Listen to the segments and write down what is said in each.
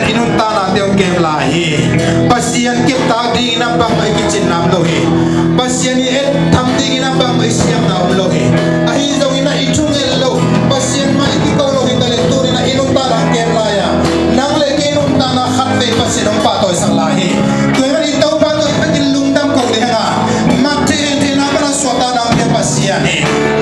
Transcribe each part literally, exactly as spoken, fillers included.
i nuntaknate hong kem lai hi. Pasian keptak dingin a bangmah i kicinna om lo hi. Pasian i ettham dingin a bangmah i siamna om lo hi. Ahi zongin a i thunget lo, Pasian mah i kiko lo hi ta leh, tuni-in a i nuntakna hong kem lai a, nang le kei nuntakna khatvei Pasian hong pahtawisak lai hi. Tua ahih manin Topa tawh i bekin lungdam ko ding a, mat thei, en theihna pan a suahtakna hong pia Pasian hi.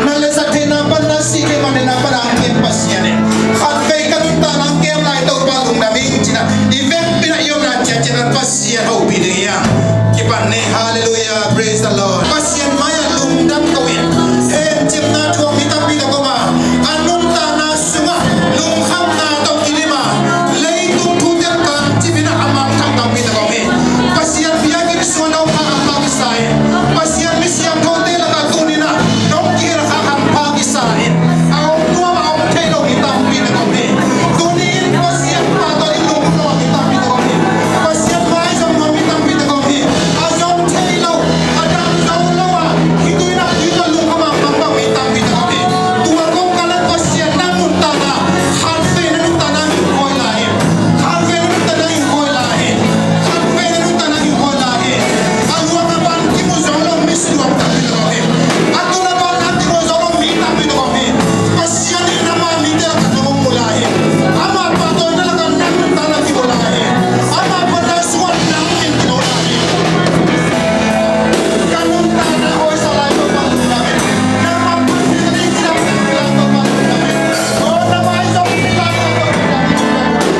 Nat le sak theihna pan a, sih theih man theihna pan a hong kem Pasian hi. Khatvei ka nuntakna hong kem lai Topa, lungdam ing ci-in a, i vekpi-in a i omna ciatciat ah Pasian hopih ding hi hang. Kipan ni, hallelujah, praise the Lord. Pasian mai-ah lungdam ko in, hencipna thuak mi tampi tak om a, a nuntakna sungah lungkhamna tawh kidim a, leitung thute kancip in a, a mangthang tampi tak om hi. Pasian biakinn sungah na hong pha, hong pha kisa in, Pasian mi siangthote lakah tuni-in a na hong kihel khak hong pha kisa in, a om nuam a om thei lo mi tampi tak om hi. Tuni-in Pasian pahtawi in lungdam mi tampi tak om hi. Pasian mai zong nuam mi tampi tak om hi. A zong thei lo, a dang zo lo a, hih tu-in a hih tu-in lungkham a pang pang mi tampi tak om hi. Tua kong kal a Pasian na nuntakna, khatvei na nuntakna hing khawi lai hi. Khatvei na nuntakna hing khawi lai hi. Khatvei na nuntakna hing khawi lai hi. A luang a pan kimu zo lo mi si luang tampi tak om hi. A tun a pan a kimu zo lo mi tampi tak om hi. Pasian in ama mite lakah na hong mu lai hi. Ama pahtawina lakah na nuntakna kimu lai hi. Ama panna sungah na hong kimu lai hi. Ka nuntakna hawi sa lai Topa, lungdam ing. Nangmah panpihna ding kidang pen kidang Topa, lungdam ing. Oh, na mai zong kidang Topa, lungdam ing.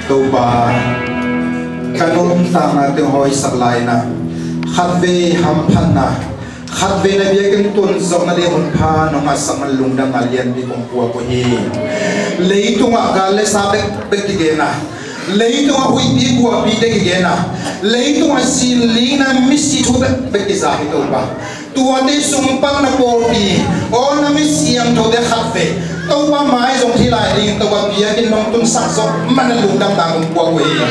Topa, ka nuntakna teng hawisak lai-in a, khatvei hamphatna, khatvei na biakinn tun zawhna ding hun pha nong ngahsak man lungdamna lianpi kong puak uh hi. Leitungah gal le sa bekbek kigen a, leitungah huihpi guahpite kigen a, leitungah zinlingna misi thu bekbek kiza hi Topa. Tuate sung pan na pawlpi, aw na mi siangthote khatvei Topa mai zong thei lai dingin Topa biakinn nong tunsak zawh man a lungdamna kong puak uh hi.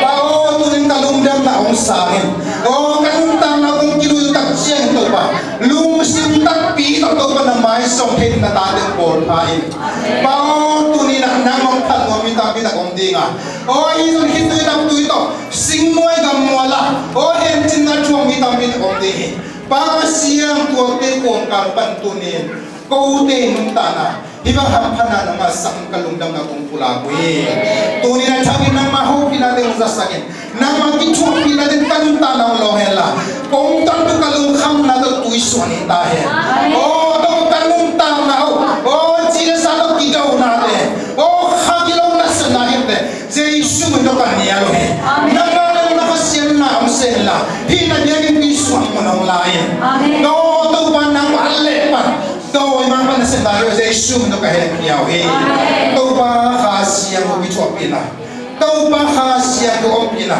Pa aw, tunin ka lungdamna hong sang in. Aw, ka nuntakna kong kilui uh tak ciangin Topa, lungsim takpi tawh Topa na mai zong thei dingin na tate hong pawl pha in. Pa aw, tunin ah nang hong phat nuam mi tampi tak om ding a, aw, ahi zong khitui naptui tawh singmual gammual ah, aw, hencipna thuak mi tampi tak om ding hi. Pa Pasian, tuate kawmkal pan tunin kote nuntakna hih bang hamphatna nong ngahsak in ka lungdamna kong pulak uh hi. Tunin a thak in nangmah hopihna teng hong zasak in, nangmah kithuahpihna teng ka nuntakna hong lawng hen la, kong tonpih ka lungkhamna tawh tuisuan hi ta hen. Aw, tawh ka nuntakna uh, aw, ci le sa tawh kidona te, aw, kha kilo nasepna hi te, Jesu min tawh ka nial uh hi. Amen. Nangmah le na Pasian na om sen la, hih na biakinn pi suang mun hong la in. Amen. Aw Topa, nangmah leh pan dawi mah pan nasepna hi uh, Jesu min tawh ka hehpih uh hi. Amen. Topa Kha Siangtho kithuahpihna, Topa Kha Siangtho ompihna,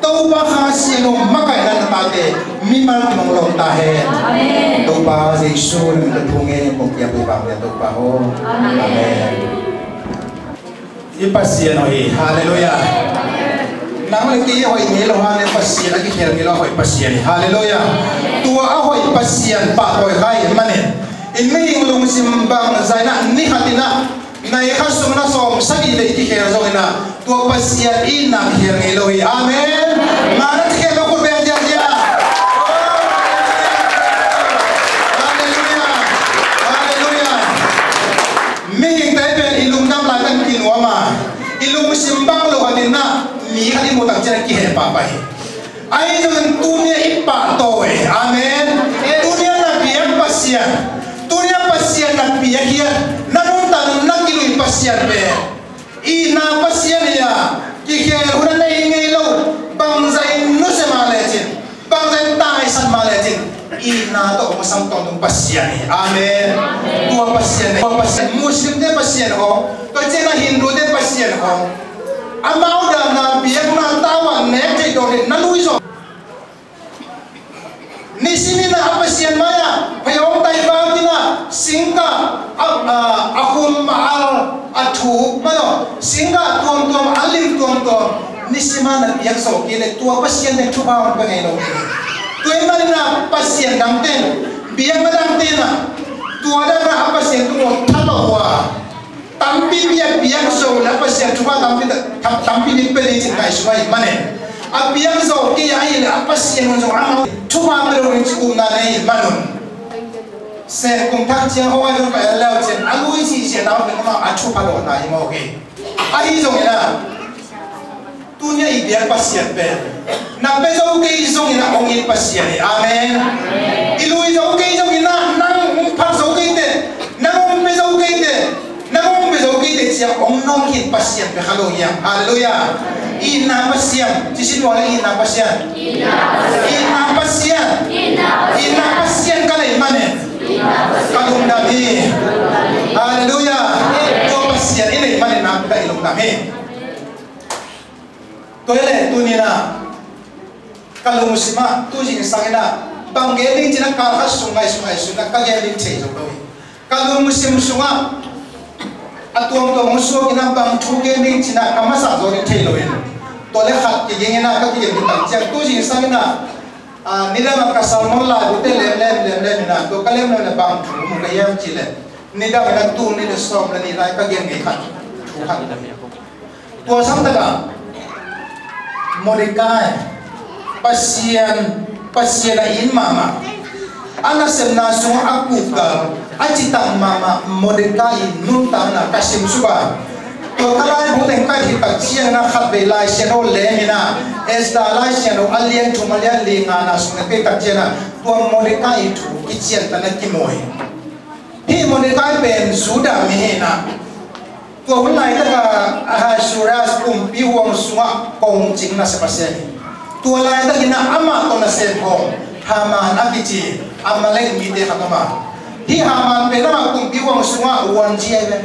Topa Kha Siangtho makaihna na tate mimal kim hong lawng ta hen. Amen. Topa Jesu min tawh thu ngen in kong kiam uh hi, Topa aw. Amen. Amen. I Pasian aw hi. Halleluiah. Nang le kei a hoih ngei lo hang le Pasian a kikhel ngei lo a hoih Pasian hi. Halleluiah. Tua a hoih Pasian pahtawi kha ahih manin, i mihing lungsim bangzah in ah ni khat in ah nai khat sung in ah sawm sagih vei kikhel zongin ah tua Pasian itna kikhel ngei lo hi. Amen. Nang na kikhel lo khut beng ziahziah. Halleluiah. Halleluiah. Mihingte pen i lungdam lai kan kinuam a, i lungsim bang lo khat in ah mi khat i muh tak ciangin kiheh pahpah hi. Ahi zongin tuni a i pahtawi, amen, tuni a na biak Pasian, tuni a Pasian na piakkhiat, na nuntakna na kilui Pasian pen itna Pasian hi a, kikhel hun a nei ngei lo, bangzah in nusia mah lecin, bangzah in taisan mah lecin, itna tawh hong sam tawntung Pasian hi. Amen. Tua Pasian, tua Pasian, Muslimte Pasian hong, tua ciangin ah Hindute Pasian hong, amau dahna biakna tawh a nek theih dawn in na lui zaw. Nisim in ah a Pasian mai-ah phei hong tai bangin ah Singkah a, a, a hun mah a, a thuk mah lo, singkah tuamtuam, a lim tuamtuam, nisim a na piak zawh kei leh tua Pasian pen thupha hong pia ngei lo hi. Tua ahih manin ah Pasian dangte in, biakna dangte in ah, tua dan a Pasian tung uh tha lo uh a, tampipi a piak zo leh Pasian thupha tampi, tam, tampipi pia ding cih ngaihsun ahih manin, a piak zo kei a hih leh a Pasian hun zong amau thupha pia lo ding cih upna nei ahih manun, Sen kum thak ciang hong a zong ka en leu cin a lui cihciahna hong pia mah a thupha lawhna hi mawk hi. Ahi zongin ah, tuni a i biak Pasian pen na pia zo kei zongin ah hong it Pasian hi. Amen. I lui zo kei zongin ah, nang hong phat zo kei teh, nang hong pia zo kei teh, nang hong pia zo kei teh ciang hong nawng khin Pasian pia kha lo hiam? Halleluiah. Itna Pasian, ci sin ua le, itna Pasian. Itna Pasian. Itna Pasian ka neih manin ka lungdam hi. Halleluiah. Tua Pasian i neih manin nakpi tak i lungdam hi. Tua hi leh tuni-in ah ka lungsim ah tu zingsang in ah bang gen ding cih na kal khat sung ngaihsun ngaihsun in ah ka gen ding thei zo lo hi. Ka lungsim sungah a tuamtuam hong suak in ah bang thu gen ding cih na ka masa zaw ding thei lo in, tua le khat kiging in ah ka kiging ding tak ciang tu zingsang in ah, ah, nidang ah ka sermon laibu te lemlem lemlem in ah, tua ka lemlem le bang thu mu ka hiam cih leh, nidang in ah tul nih le sawm le nih lai ka gen ngei khat, thu khat. Tua sang takah Mordecai, Pasian, Pasian a it mahmah, a nasepna sungah a kukgal, a citak mahmah Mordecai i nuntakna ka simsuk a, tua ka laibu teng ka hih tak ciangin ah khatvei Lai Siangtho lem in ah, Esther Lai Siangtho a lian thum a lian li ngana sung teng ka hih tak ciangin ah tua Mordecai i thu kiciantan na kimu hi. Hih Mordecai pen Judah mi hi in ah, tua hun laitak a Ahasuerus kumpi huang sungah kongcing nasep a sem hi. Tua laitak in ah amah tawh nasem khawm Haman a kici Amalek mite khat om a, hih Haman pen amah kumpi huang sungah huanzi ahi ve.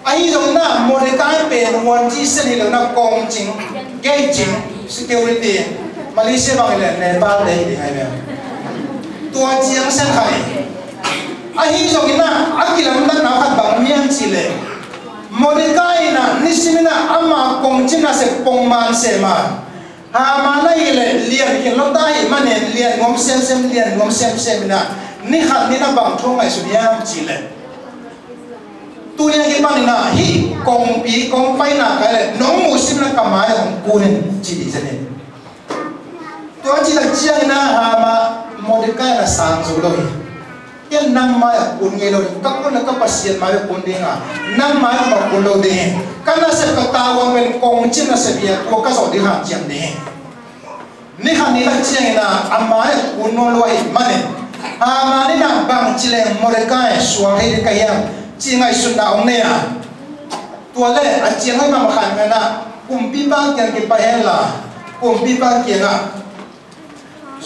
Ahi zongin ah Mordecai pen huanzi sen hi lo in ah kongcing, gate cing, security, Malaysia bang hi leh Nepal te hi ding ahi ve. Tua ciang sen khat hi. Ahi zongin ah a kilamdanna khat bang hiam cih leh, Mordecai in ah nisim in ah ama kongcing nasep pongman sem a, Haman ahih leh lian khin lo ta ahih manin lian nuam semsem, lian nuam semsem in ah, ni khat ni na bang thu ngaihsun hiam cih leh, tuni a kipan in ah hih kongpi kong paina ka hih leh nong muh sim in ah ka mai ah hong kun in ci ding zen hi. Tua ci tak ciangin ah Haman, Mordecai na sang zo lo hi. Ken nang mai ah kun ngei lo ding, ka kun le ka Pasian mai ah kun ding a, nang mai ah kun lo ding hi. Ka nasep ka tavuan pen kongcing nasep hi a, tua ka zawh ding hanciam ding hi. Ni khat ni tak ciangin ah a mai ah kun nawn lo ahih manin, Haman in ah bangci leng Mordecai suang thei ding ka hiam cih ngaihsutna hong nei a, tua le a ciang hoih mahmah khat in ah kumpipa kiang kipai hen la, kumpipa kiangah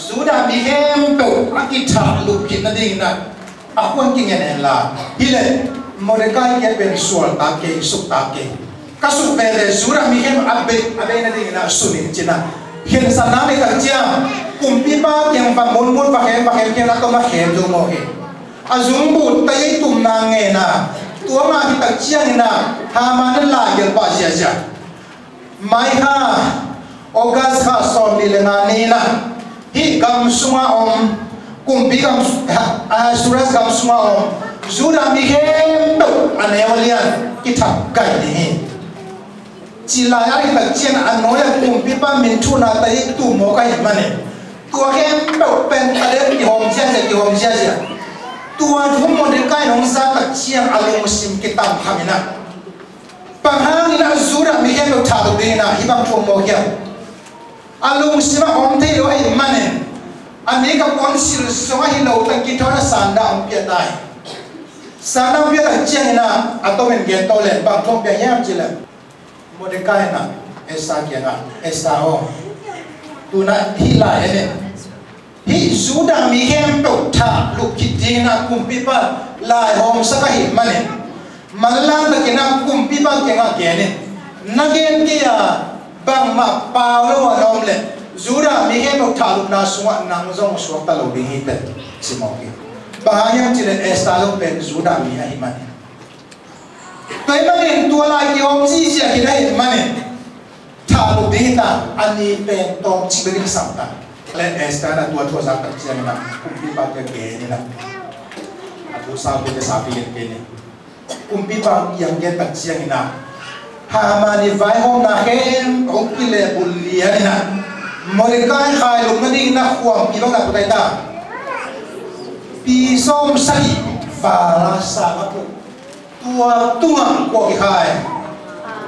Judah mi khempeuh a kithahlup khit nadingin ah a khuan kingen hen la, hi leh Mordecai kiang pen sual ta kei, suk ta kei. Ka suk veve Judah mi khempeuh a bei, a bei nadingin ah sun in ci in ah, khensatna nei tak ciang kumpipa kiang va munmun, va khem va khem, kiang a tawm a khem zo mawk hi. A zungbut taiyei tumna ngen a, tua mah hi tak ciangin ah Haman in laigelh pah ziahziah. Mai kha, August kha sawmnih le nga ni in ah, hih gam sungah om, kumpi gam, Ahasuerus gam sungah om Judah mi khempeuh a neu a lian kithak gaih ding hi, ci lai a hi tak ciang a nuai-ah kumpipa min thuhna taiyei tum mawk ahih manin, tua khempeuh pen taden kihawm ziahziah, kihawm ziahziah. Tua thu Mordecai in hong za tak ciang a lungsim kitamkham in ah, bang hangin ah Judah mi khempeuh thahlup dingin ah hih bang thu hong mawk hiam? A lungsim ah om thei lo ahih manin, a mi ka puansilh sungah hi lo tang kithawn a sanda hong pia ta hi. Sanda hong pia tak ciangin ah a tomin gen to leh bang thu hong pia hiam cih leh, Mordecai in ah Esther kiangah, Esther aw, tu-in ah hih lai en in. Hih Judah mi khempeuh thahlup khit dingin ah kumpipa laihawmsak ahih manin, manlang takin ah kumpipa kiangah gen in. Na gen kei a, bangmah pau lo a na om leh Judah mi khempeuh thahlupna sungah nang zong suakta lo ding hi teh, ci mawk hi. Bang hang hiam cih leh Esther zong pen Judah mi ahih manin, tua ahih manin tua lai kihawm ziahziah hi ahih manin, thah lo ding hi ta, a ni pen tawmcik bek in sam ta. Le Esther in a tua thu a zak tak ciangin a kumpipa kiang gen in a, a thu saupi le saupi gen kei ni. Kumpipa kiang gen tak ciangin a, Haman i vaihawmna khempeuh hong kilehbulh lian in a, Mordecai khailum nadingin a khuampi bang na put ai ta. Pi sawm sagih val a sang a put. Tua tungah kua kikhai?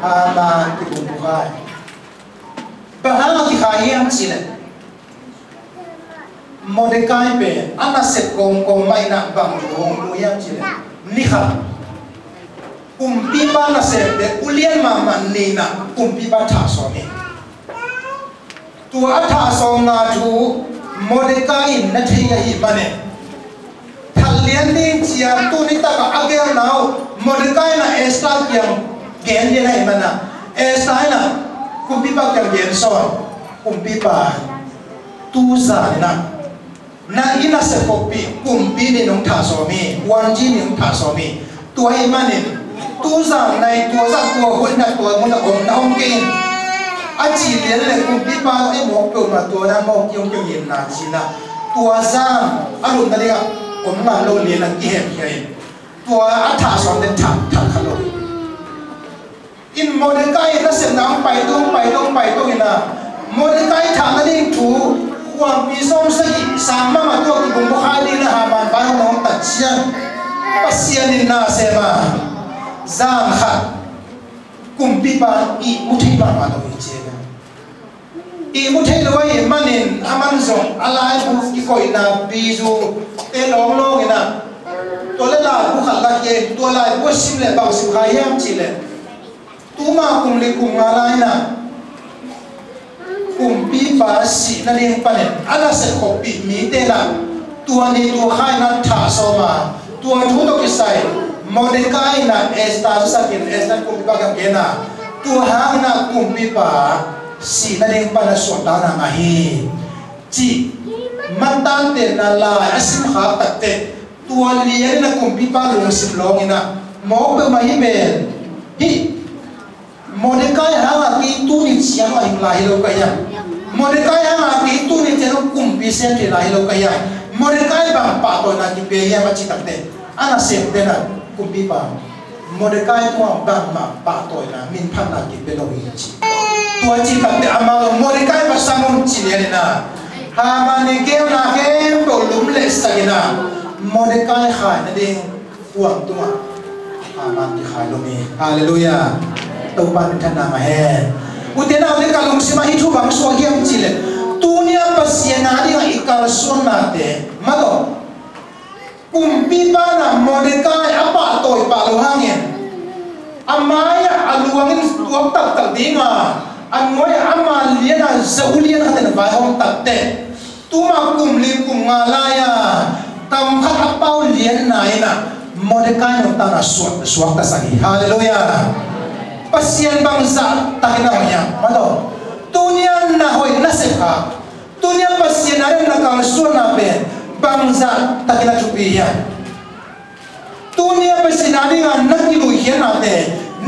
Haman kibumbu khai. Bang hang a kikhai hiam cih leh, Mordecai pen a nasep kawmkawm mah in a bang thu hong mu hiam cih leh, ni khat kumpipa nasemte ulian mahmah nih in a kumpipa thah sawm hi. Tua a thah sawmna thu Mordecai in na thei ahih manin, that lian ding ci-a tuni takah a gelna uh Mordecai in a Esther kiang gen lian ahih manin a, Esther in a kumpipa kiang gen sawn, kumpipa, tu zan in a na i nasep khopih kumpi nih nong thah sawm hi, one G nih nong thah sawm hi. Tua ahih manin tu zan nai, tua zan, tua hun na, tua mun na om na om kei in, a ci lian leh kumpipa ei mawk peuhmah tua na mawk kei hong kei in na ci in a, tua zan a lut nadingah om ngam lo lian a kihemkhia in, tua a thah sawmte thah, thah kha lo hi. In Mordecai nasepna hong paito, hong paito, hong paito in a, Mordecai thah nading thu khuampi sawm sagih sang mahmah tua kibumbu khai ding in a Haman vaihawmna hong tat ciang, Pasian in na sem a, zan khat kumpipa ihmu thei mahmah lo hi ci a. Ihmu thei lo ahih manin aman zong a laibu kikoihna bizu te lawnglawng in a, tua le laibu khat la kei, tua laibu a sim leh bang sim kha hiam cih leh, tuma kum li kum nga lai in a kumpipa sih nading panin a nasep khopih mite in a tua ni tua kha in a thah sawm a, tua thu tawh kisai Mordecai in a Esther zasak in, Esther kumpipa kiang gen a, tua hang in a kumpipa sih nading pan a suahtakna ngah hi, cih mantantenna lai a simkhak takteh, tua lian in a kumpipa lungsim lawng in a, mawk peuhmah hi pen, hih Mordecai hang a kei tuni ciang a hing lai hi lo ka hiam? Mordecai hang a kei tuni ciang a kumpi sem thei lai hi lo ka hiam? Mordecai bang pahtawina kipia hiam a cih takteh, a nasemte in a kumpipa, Mordecai tungah bangmah pahtawina, minphatna kipia lo hi ci. Tua cih takteh amau Mordecai va sang un ci lian in a, Haman i geelna khempeuh lumlehsak in a, Mordecai khai nading khuam tungah Haman kikhai lo hi. Halleluiah. Topa minthanna ngah hen. Ute naute, ka lungsim ah hih thu bang suak hiam cih leh, tuni a Pasian a dingah i kalsuannate, mah tawh, kumpipa in a Mordecai a pahtawi pah loh hangin, a mai-ah a luang in tuak taktak ding a, a nuai-ah ama lian a za ulian khat in a vaihawm takteh, tuma kum li kum nga lai-a kam khat a pau lianna in a Mordecai nuntakna suak, suaktasak hi. Halleluiah. Pasian bangzah takin a hoih hiam? Mah tawh, tuni a na hoih na sep kha, tuni a Pasian a ding na kalsuanna pen bangzah takin a thupi hiam? Tuni a Pasian a dingin na kiluihkhiatnate,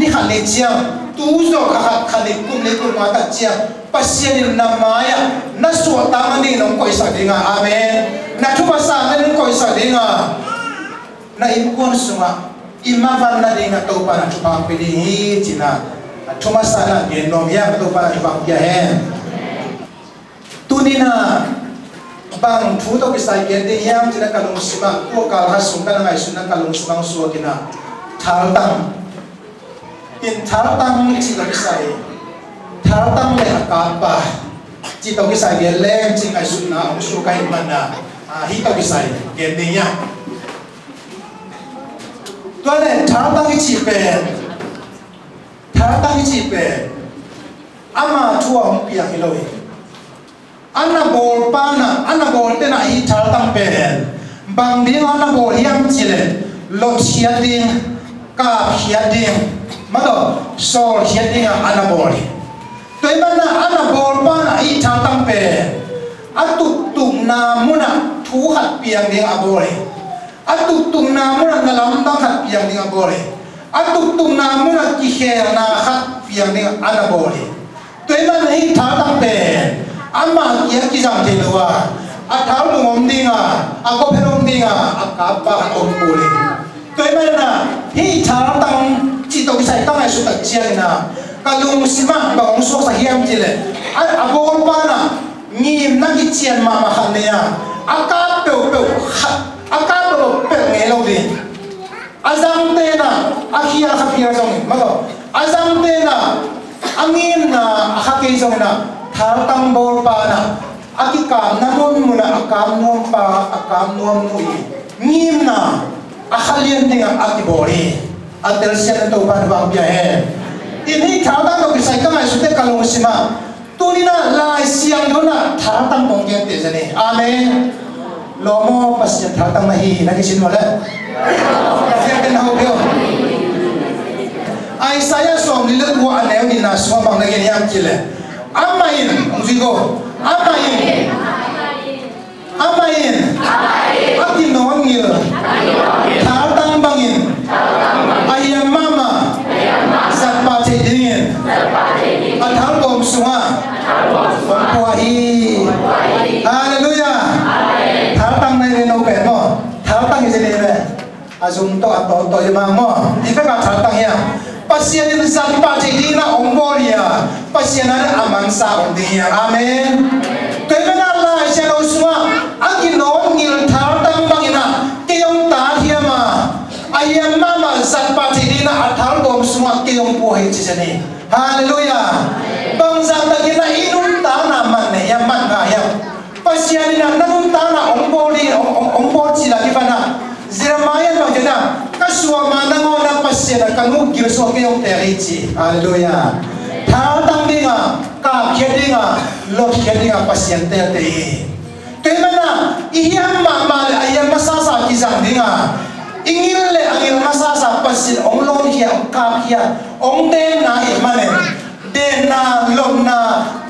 ni khat ni ciang, tu zawh kha khat, khat ni kum ni kum nga tak ciang, Pasian in na mai-ah na suahtak nadingin hong koihsak ding a, amen. Na thupha sak nadingin hong koihsak ding a, na innkuan sungah i mavan nadingin Topa in a thupha hong pia ding hi, ci-in a, a thu masa in a gen nuam hiam? Topa in a thupha hong pia hen. Tuni-in a bang thu tawh kisai gen ding hiam cih leh ka lungsim ah, tua kal khat sung ka na ngaihsutna ka lungsim ah hong suak in a, thaltang. In thaltang cih tawh kisai, thaltang le a kapa cih tawh kisai gen leng cih ngaihsutna hong suak ka hih manin a, ah, hih tawh kisai gen ding hiam? Tua leh thaltang i cih pen, thaltang i cih pen ama thu a hong piang hi lo hi. A na bawlpa in a, a na bawlte in a hih thaltang pen bang ding a na bawl hiam cih leh, lotkhiat ding, kapkhiat ding, mah tawh, sawlkhiat ding a na bawl hi. Tua ahih manin a, a na bawlpa in a hih thaltang pen a tuktukna mun ah thu khat piang ding a bawl hi. A tuktukna munah na lamdang khat piang ding a bawl hi. A tuktukna munah kikhelna khat piang ding a na bawl hi. Tua ahih manin hih thaltang pen amah kiang kizang thei lo a, a thal bung om ding a, a gawp hen om ding a, a kappa khat om kul hi. Tua ahih manin hih thaltang cih tawh kisai ka ngaihsut tak ciangin ah, ka lungsim ah bang hong suaksak hiam cih leh, a, a bawlpa in ah ngimna kician mahmah khat nei a, a kap peuhpeuh khat, a kap peuhpeuh pelh ngei lo ding. A zangte in ah a khial kha phial zongin, mah tawh, a zangte in ah a ngimna a kha kei zongin ah, thaltang bawlpa in ah a kikamna munmun ah a kam nuampa, a kam nuamnu i ngimna a kha lian ding ah a kibawl hi. A telsiam in Topa in hong pia hen. Hih thaltang tawh kisai ka ngaihsut teh ka lungsim ah, tuni in ah Lai Siangtho in ah thaltang kong gen teh zen hi. Amen. Lawm aw, Pasian thaltang na hi, na kisin uh leh. Pasian pen na hopih aw. Isaiah sawmli le kua, a neu nihna sungah bang na gen hiam cih leh, amah in, hong zui ko, amah in, amah in a kinawn ngil thaltang bangin, a hiam mahmah zatpah theih dingin a thalbawm sungah hong pua hi. Halleluiah. Thaltang na hi ve, no pen maw? Thaltang hi zen hi ve. A zum tawh a tawt tawh hi mang maw? Hih bek a thaltang hi a, Pasian in zatpah theih dingin ah hong bawl hi a, Pasian a mansa om ding hi a. Amen. Tua ahih manin ah Lai Siangtho sungah a kinawn ngil thaltang bangin ah kei hong tat hiam a, a hiam mahmah zatpah theih dingin ah a thalbawm sungah kei hong pua hi ci zen hi. Halleluiah. Bangzah takin ah i nuntakna man na hiam, man ngah hiam? Pasian in ah na nuntakna hong bawl hi, hong, hong, hong bawl cil a kipan ah, Jeremiah in bang ci hiam? Ka suahmah nangawn ah Pasian ah ka nu gil sungah kei hong teel hi ci. Halleluiah. Thaltang ding a, kapkhiat ding a, lotkhiat ding a Pasian teelte hi. Tua ahih manin ah i hiam mahmah leh a hiam masasa kizang ding a, i ngil leh a ngil masasa Pasian hong lawngkhia, hong kapkhia, hong denna ahih manin, denna, lotna,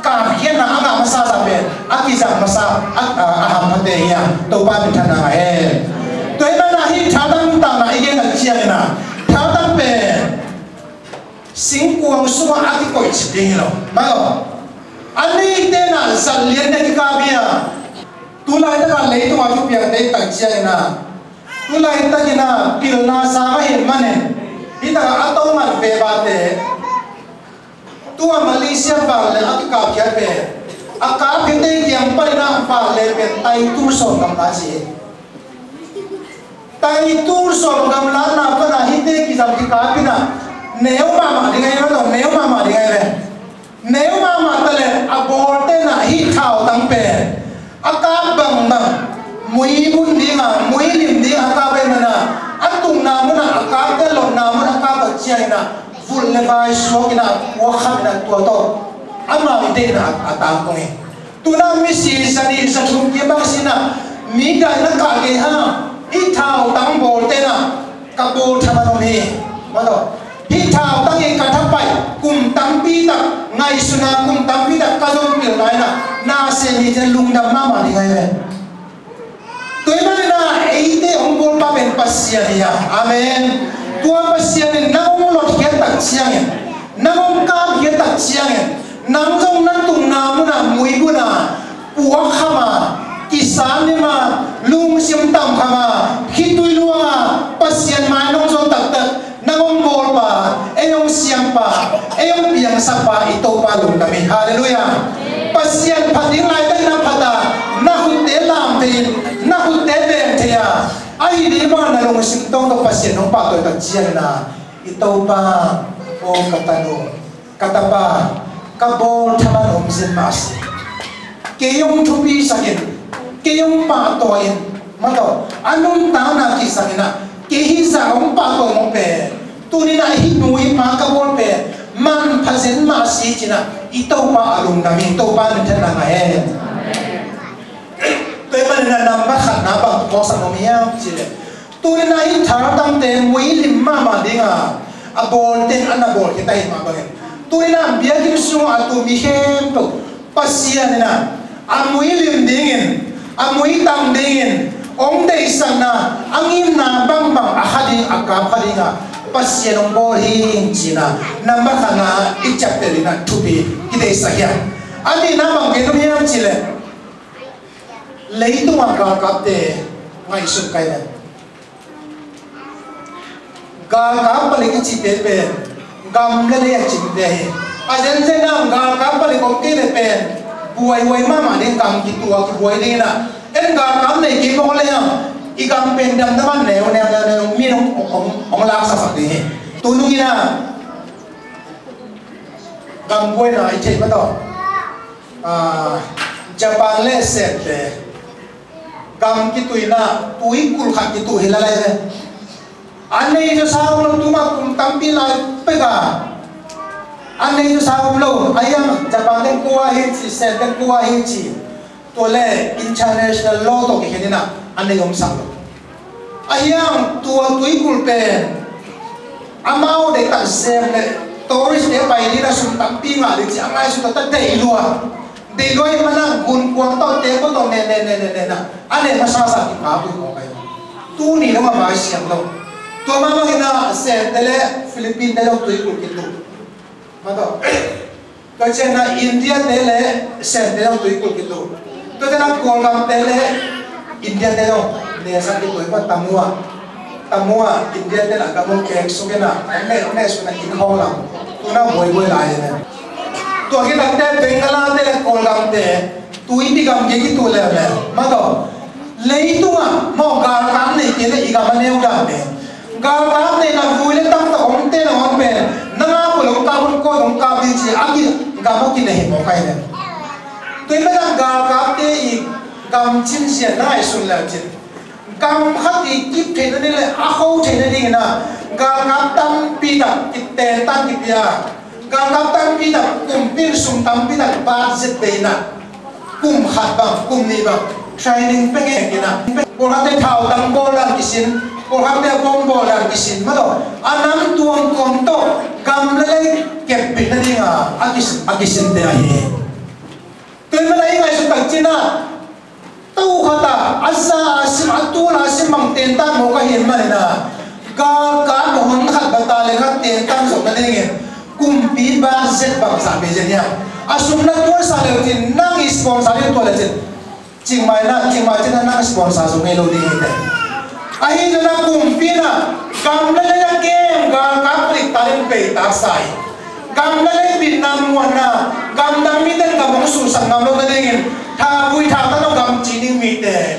kapkhiatna a ngah masasa pen a kizang masa a, a, a hamphate hi a, Topa minthanna ngah hen. Tua ahih manin ah hih thaltang nuntakna i gen tak ciangin ah, thaltang pen singkuang sungah a kikoihcip ding hi lo. Mah lo. A neite in ah zat lian ding kikap hi a, tu laitak a leitung a thupiakte i et tak ciangin ah, tu laitakin ah pilna sang ahih manin, hih tak a a to ngat ve bate, tua Malaysia vanleng a kikapkhiat pen, a kapkhiate kiang panin ah vanleng pen taitu sawm gamla ci hi. Taitu sawm gamla na pan ah hihte kizang kikap in ah, neu mahmah ding ahi ve, neu mahmah ding ahi ve. Neu mahmah ta leh a bawlte in ah hih thaltang pen a kap bangbang, mui bun ding a, mui lim ding a kap ahih manin ah, a tukna mun ah a kap, a lotna mun ah a kap tak ciangin ah, vulh leh vai suak in ah, puak kham in ah, tua tawh amau i deihna a, a tangtung hi. Tu-in ah misi zanih zathum kia bang si in ah, mi daihna kah kei hang, hih thaltang bawlte in ah ka bawl thaman om hi. Mah tawh, hih thaltang in ka thapai kum tampi tak, ngaihsutna kum tampi tak ka zong pilna in ah, na sem hi ci-in lungdam mahmah ding ahi ve. Tua ahih manin ah eite hong bawlpa pen Pasian hi a. Amen. Tua Pasian in nang hong lotkhiat tak ciangin, nang hong kapkhiat tak ciangin, nang zong na tukna mun ah mui bun a, puak kham a, kisan nim a, lungsim tam kham a, khitui luang a, Pasian mai nong zon taktak, nang hong bawlpa, ei hong siampa, ei hong piangsakpa i Topa lungdam hi. Halleluiah. Pasian phat ding laitak na phat a, na khutte lam thei in, na khutte beng thei a, ahi ding bang na lungsim tawng tawh Pasian hong pahtawi tak ciangin ah, i Topa, aw ka tanu, ka tapa, ka bawl thaman om zen mah si. Kei hong thupisak in, kei hong pahtawi in, mah tawh, a nuntakna kizang in ah, kei hih zah hong pahtawi mawk pen, tuni-in ah hih nu hih pa ka bawl pen manpha zen mah si ci-in ah, i Topa a lungdam hi. Topa minthanna ngah hen. Tua ahih manin ah nambat khatna bang phawksak nuam hiam cih leh, tuni-in ah hih thaltangte mui lim mahmah ding a, a bawlte in a na bawl khit ahih mah bangin, tuni-in ah biakinn sungah a tu mi khempeuh Pasian in ah a mui lim dingin, a mui tam dingin, Hong deihsakna a ngimna bangbang a kha ding, a kap kha ding a Pasian hong bawl hi ing ci-in a, nambat khatna i ciapteh ding a thupi kideihsak hi a. A nihna bang gen hiam cih leh, leitungah galkapte ngaihsun ka hi leh, galkap palik i cihte pen gam le lei a cingte hi. A zenzen ah galkap palik om kei leh pen buaihuai mahmah ding, gam kituak kibuai ding in a. En galkap nei kei mawk leh a, i gam pen damdam a neu neu neu neu, mi hong, hong, hong laksaksak ding hi. Tu nung in a gam buaina i theih mah tawh, ah, Japan le Sente gam kituina, tuikulh khat kituh hi lai lai ve. An nei zaw sa om lo, tuma kum tampi lai pek a. An nei zaw sa om lo, a hiang Japan teng kua hi ci, Sen teng kua hi ci. Tua le international law tawh kikhen in a, an nei om sak lo. A hiang tua tuikulh pen amau deihtak sem le tourist te pai ding a sum tampi ngah ding ci a ngaihsut ta deih lua. Deih lua i man a gunkuang tawh, teekua tawh ne ne ne ne ne na, a ne masa sa kipakui mawk ahi. Tuni dong a mai siang lo. Tua mah bangin a Sente le Philippine te dong tuikulh kituh. Mah tawh. Tua ciang a India te le Sente dong tuikulh kituh. Tua ciang a Kawlgam te le India te dong nesak kituh. Mah Tamu ah, Tamu ah India te na gam hong kek suk in a, hong ne, hong ne suk in a inn khawng lam. Tu na buaibuai lai in a. Tua khit tak teh Bengala te le Kawlgam te, tuipi gam kei kituh leuleu. Mah tawh, leitungah maw galkap nei kei leh i gam a neu dan pen. Galkap neihna vui le tamtak om te na om pen, nang a pua lo kap un, kawt hong kap ding ci a, ki gam a kinei hi mawk ahi leh. Tua i mah tawh galkapte i gam cin zia na ngaihsun leu cin, gam khat i kip theih nading le a kho theih nading in a, galkap tampi tak kitentan kipia. Galkap tampi tak kumpi in sum tampi tak budget bei in a, kum khat bang, kum nih bang training pe ngek in a, pawlkhatte thautang bawl dan kisin, pawlkhatte bom bawl dan kisin, mah tawh a nam tuamtuam tawh gam le lei kepbit nading a, a kis-, a kisinte ahi hi. Tua i mah tawh i ngaihsut tak ciang a, to khat a, a za a sim, a tul a sim bang tentan mawk ahih manin a, galkap hon khat bata le khat tentan zawh nadingin kumpi budget bangzah bei zen hiam? A sum na tuansa leu cin, nang i sponsor ding tua le cin, cingmai na, cingmai cin a nang sponsor zo ngei lo ding hi te. Ahi zongin a kumpi in a gam le lei a kem galkap palik ta ding bei taksa hi. Gam le lei bitna muanna, gamdang mite in gam hong suhsak ngam lo nadingin, thavui thautang tawh gam ci ding mite,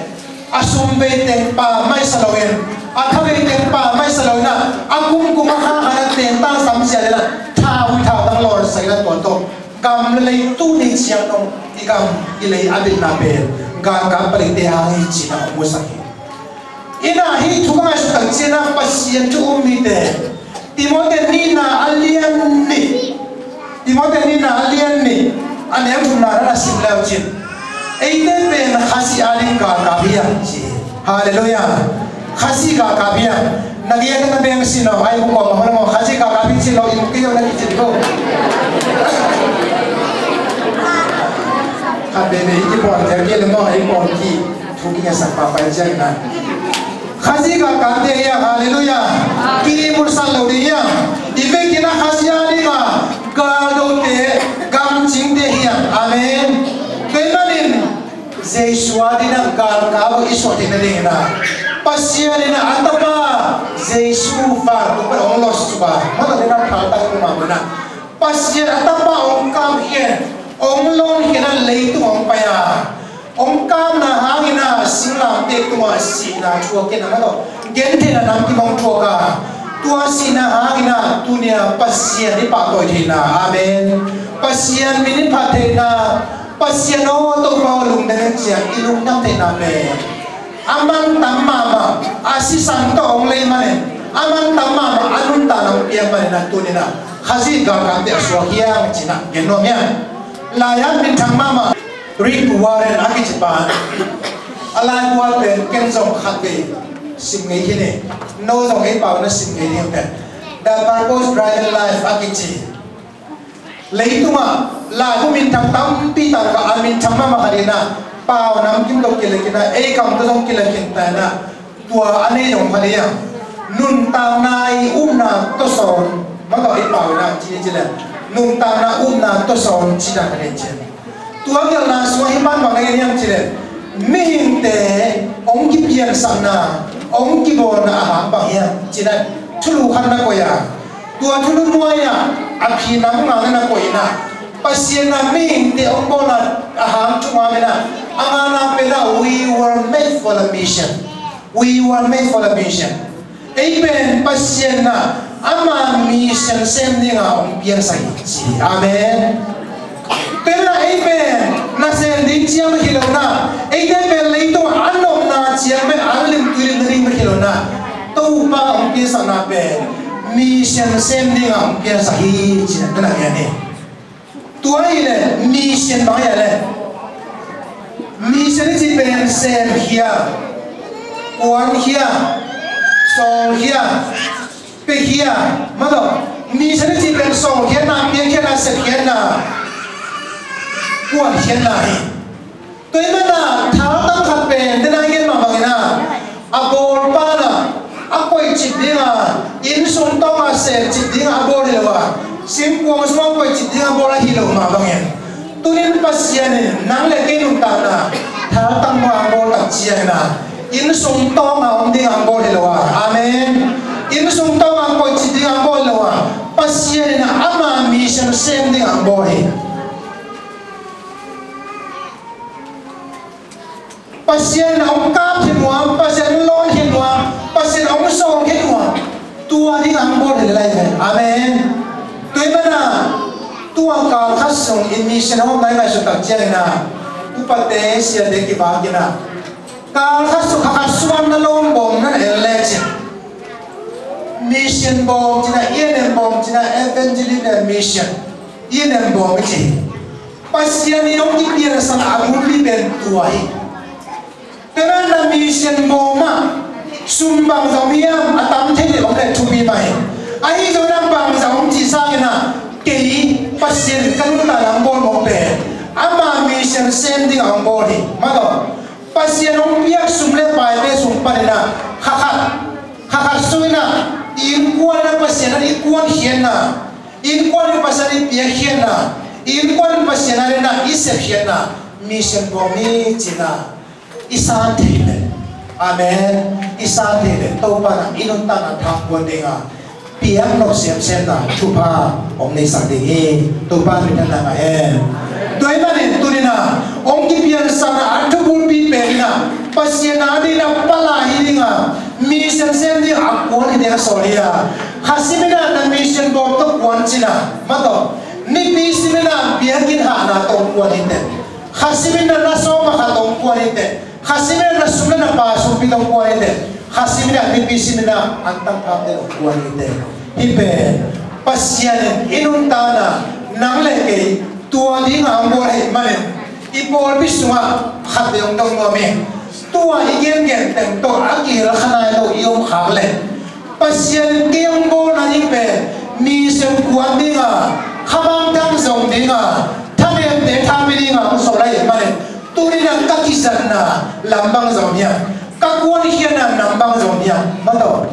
a sum bei teng pammaih sa loin, a tha bei teng pammaih sa loin a, a kumkum a kha khat a tentan samsia le na, thavui thautang lawnsak in a, tua tawh gam le lei tuni ciang dong i gam i lei a bitna pen galkap palikte hang hi cih na hong musak hi. Ina hih thu ka ngaihsut tak ciangin a Pasian thu um mite, Timoti nihna a lian nih, Timoti nihna a lian nih, a neu thumna na na sim leu cin, eite pen Khazih a ding galkap hi hang ci. Halleluiah. Khazih galkap hi hang. Na gen na beng sin lo, ai, bu kawm a hon maw, Khazih galkap hi cin lo, in kei lo na kicin ko. Khat bebe i kipawl tel kei le maw, i pawl ki. Thu kingasak pahpah in ciang na. Khazih galkapte hi hang, halleluiah. Ki-ihmutsak lo ding hi hang. I vekin a Khazih a ding a galdote, gamcingte hi hang. Amen. Tua ahih manin Jesu a ding a galkap uh i suah theih nadingin a, Pasian in a, a Tapa Jesu vantung pan hong lossuk a, mawtaw ding a phaltak uh mah manin a, Pasian a Tapa hong kamkhiat, hong lonkhiat a, leitung hong pai a, hong kamna hangin a singlamteh tungah sihna thuak in a, mawtaw gentheihna namkim hong thuak a, tua sihna hangin a tuni a Pasian i pahtawi theihna. Amen. Pasian min i phat theihna. Pasian aw, Topa aw, lungdam ing ci a i lungdam theihna pen, a mantam mahmah, a sisan tawh hong lei manin, a mantam mahmah, a nuntakna hong piak manin a, tuni in a Khazih galkapte a suak hi hang ci-in a gen nuam hi hang. Lai-at minthang mahmah Rick Warren a kici pa, a laibu pen ken zong khat vei sim ngei khin hi. No zong ei pau na sim ngei ding pen, The Purpose Driven Life a kici. Leitungah laibu minthang tampi tak a, a minthang mahmah khat in a, Pau nam kim tawh kilek in ah, ei kam tawh zong kilek in ta in ah, tua a nei zong kha ding a, nuntakna i upna tawh sawn, ma tawh i pau in ah ci ci le, nuntakna upna tawh sawn ci dan a nei ci. Tua gelhna sungah hih pan bang na gen hiam ci le, mihingte hong kipiansakna, hong kibawlna a hang bang hiam ci le, thulu khat na koih a, tua thulu nuai-ah a phi nam ngakna na koih in ah, Pasian in mihingte hong bawlna a hang thu ngak in ah, a ngana pen ah, "We were made for the mission. We were made for the mission." Ei pen Pasian in ama mission sem dingin hong piangsak hi ci. Amen. Tua in ah ei pen nasem ding ciang bek hi lo in ah, eite pen leitung a nopna ciang bek, a limtui limna ding bek hi lo in ah, Topa hong piansakna pen mission sem dingin hong piangsak hi ci-in na gen hi. Tua hi le, mission bang hi a le, mission i cih pen semkhia, kuankhia, sawlkhia, piakhia, ma tawh. Mission i cih pen sawlkhiatna, piakkhiatna, sepkhiatna, kuankhiatna hi. Tua ahih manin ah thaltang khat pen, tu-in ah i gen mah bangin ah, a bawlpa in ah a koihcip ding a, innsung tawng a semcip ding a bawl hi lo a, singkuang sungah koihcip ding a bawl ahi lo mah bangin, tuni-in Pasian in nang le kei nuntakna thaltang bang a bawl tak ciangin ah, innsung tawng a om ding a bawl hi lo a. Amen. Innsung tawng a koihcip ding a bawl hi lo a, Pasian in ah ama mission sem ding a bawl hi. Pasian in hong kap khia nuam, Pasian in hong lawn khia nuam, Pasian in hong sawl khia nuam, tua ding hong bawl hi lai ve. Amen. Tua ahih manin ah, tua kal khat sung in mission hong nai ngaihsut tak ciangin ah, upate siate kibang in ah, kal khat sung, kha khat sung na lawm bawm na en lecin, mission bawm ci-in ah, E N M bawm ci-in ah, evangelism and mission, E N M bawm i ci. Pasian in hong kipiansak a bulpi pen tua hi. Tua ahih manin na mission bawm ah sum bang za om hiam, a tam thei le om le thupi mah hi. Ahi zongin ah bang za om cih sangin ah, kei Pasian ka nuntakna hong bawl mawk pen ama mission sem ding a hong bawl hi. Ma tawh. Pasian hong piak sum le paite sung panin ah, kha khat, kha khat sung in ah, i innkuan in ah Pasian in i kuankhiatna, innkuan in Pasian in i piakkhiatna, innkuan in Pasian adingin ah i sepkhiatna, mission bawm hi ci-in ah i san thei leh. Amen. I san thei leh, Topa in ah i nuntakna thang kuan ding a, piak nop semsemna thupha hong neisak ding hi. Topa minthanna ngah hen. Tua ahih manin tuni-in ah hong kipiansakna a thubulpi pen in ah, Pasian adingin ah palai hi ding a, mission sem ding a kuan hi ding a sawl hi a. Kha simin ah na mission bawm tawh kuan ci-in ah, ma tawh. Nipi simin ah biakinn hahna tawh kuan hi teh. Kha simin ah na sawm a khat tawh kuan hi teh. Kha simin ah na sum le na pai sumpi tawh kuan hi teh. Kha simin ah nipi simin ah antang phamte tawh kuan hi teh. Hih pen Pasian in i nuntakna, nang le kei tua ding a hong bawl ahih manin, i pawlpi sungah khat vei hong dong nuam hi. Tua i gengen teng tawh a kihel kha nai lo i om khak leh, Pasian in kei hong bawlna ding pen mission kuan ding a, kha mangthang zong ding a, thanemte thapia ding a hong sawl ahih manin, tuni-in ah ka kizatna lam bang zong hiam, ka kuankhiatna lam bang zong hiam, ma tawh.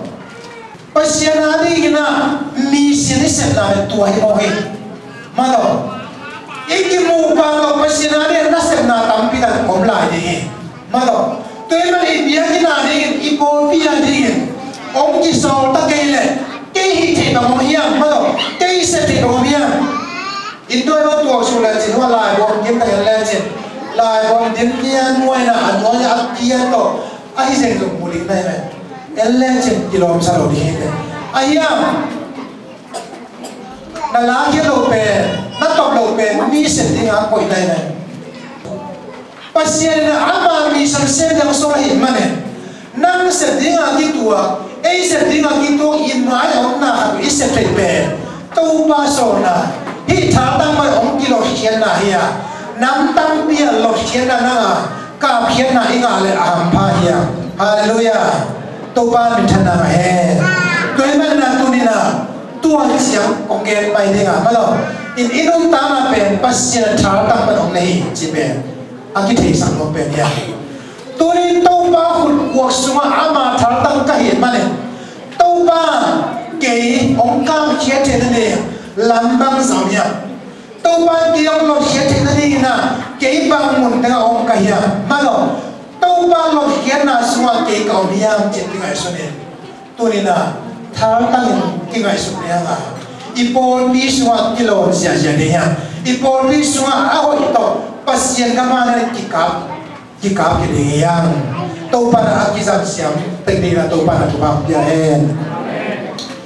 Pasian adingin ah mission i sepna pen tua hi mawk hi. Ma tawh. I kimuh pah tawh Pasian adingin nasepna tampi tak om lai ding hi. Ma tawh. Tua ahih manin i biakinn adingin, i pawlpi adingin hong kisawl ta kei leh, kei hih theih bang om hiam, ma tawh, kei sep theih bang om hiam. Inn tuai bang tuak suk lecin, hua laibawm dim tak en lecin, laibawm dim nia nuaina a nuai a kia tawh ahi zeng zong mu ding na hi ve. En lecin kilawmsa lo ding hi teh. Ahi hang na lakkhiat loh pen, na tawp loh pen mi sep dingin koih na hi ve. Pasian in ama mission sem ding sawl ahih manin, nang sep dingin kituak, ei sep dingin kituak, i mai a omna khat i sep theih pen Topa sawlna, hih thaltang bai hong kilawhkhiatna hi a, nam tampi a lawhkhiatna nang a kapkhiatna i ngah leh a hampha hi a. Halleluiah. Topa minthanna ngah hen. Tua ahih manin tuni-in tua ciang kong gen pai ding a, ma tawh, in i nuntakna pen Pasian thaltang bai hong nei hi ci pen A kitheisak lo pen hi a. Tuni Topa khutkuak sungah ama thaltang ka hih manin Topa kei hong kamkhiat theihna ding lam bang zang hiam? Topa kei hong lotkhiat theihna dingin ah kei bang mun tengah om ka hiam? Mah lo, Topa lotkhiatna sungah kei ka om hiam cih kingaihsun in. Tuni-in ah thaltangin kingaihsuk ni hang a, i pawlpi sungah kilawm ziahziah ding hiam? I pawlpi sungah a hoih tawh Pasian gam ah na kikap, kikap kei ding hiam? Topa in a kizang siam pek dingin ah Topa in thupha pia hen.